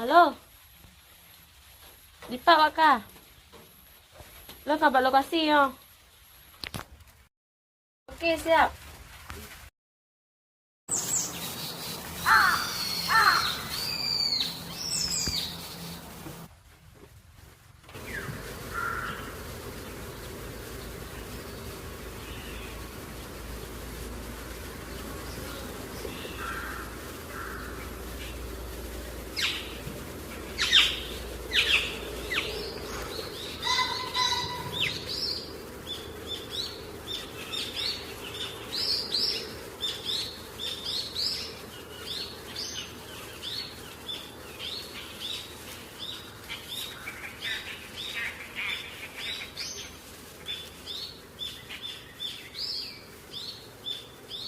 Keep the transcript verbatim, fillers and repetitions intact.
Halo. Dipat wak ka? Lôn ka bak lokasi nyoe. Oke, siap.